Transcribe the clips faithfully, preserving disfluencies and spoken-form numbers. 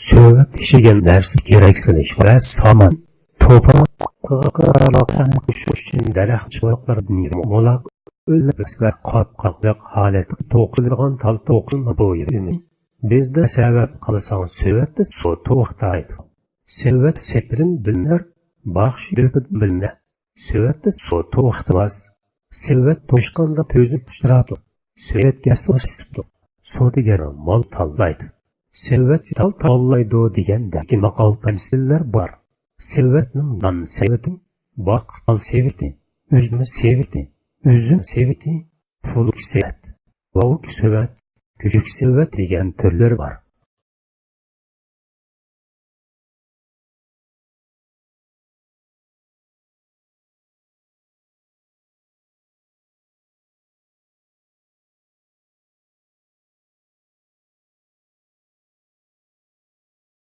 سۆۋەت ئىشلىگەن نەرسە كېرەك سېلىش ۋە سامان، توپا، قىغىقارلىق ئەنە قوشۇش ئۈچۈن دەرەخ چىۋىقلىرىدىن يۇمىلاق، ئۆلەكلەر قاپقاقلىق ھالەتتە توقۇلىدىغان تال توقۇلما بۇيۇمى. بىزدە سەۋەت قىلساڭ سۆۋەتتە سۇ توختايدۇ. سۆۋەت سېپىدىن بىلىنەر، باخشى دۆپىدىن بىلىنەر. سۆۋەتتە سۇ توختىماس. سۆۋەت توشقاندا تۈزۈك ئۇچراپتۇ. سۆۋەتكە سۇ سىپتۇ. سودىگەر مال تاللايدۇ. سۆۋەتچى تال تاللايدۇ دېگەندەك ماقال تەمسىللەر بار. سۆۋەتنىڭ نان سېۋىتى، باقمال سېۋىتى، ئۈجمە سېۋىتى، ئۈزۈم سېۋىتى، پۇلۇك سېۋەت، ۋاۋۇك سۆۋەت، كۈچۈك سۆۋەت دېگەن تۈرلىرى بار.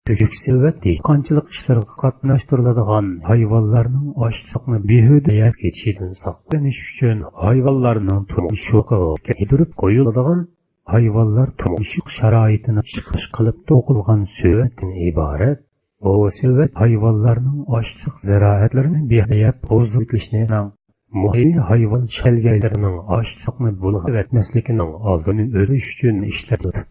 كۈچۈك سۆۋەت دېھقانچىلىق ئىشلىرىغا قاتناشتۇرۇلىدىغان ھايۋانلارنىڭ ئاشلىقنى بىھۇدە يەپ كېتىشىدىن ساقلىنىش ئۈچۈن ھايۋانلارنىڭ تۇمشۇقىغا كىيدۈرۈپ قويۇلىدىغان ھايۋانلار تۇمشۇق شارائىتىنى چىقىش قىلىپ توقۇلغان سۆۋەتتىن ئىبارەت. بۇ سۆۋەت ھايۋانلارنىڭ ئاشلىق زىرائەتلىرىنى بىھۇدە يەپ بۇزۇۋېتىشىنىڭ، مۇھىم ھايۋان شەلگەيلىرىنىڭ ئاشلىقنى بۇلغىۋەتمەسلىكىنىڭ ئالدىنى ئېلىش ئۈچۈن ئىشلىتىلىدۇ.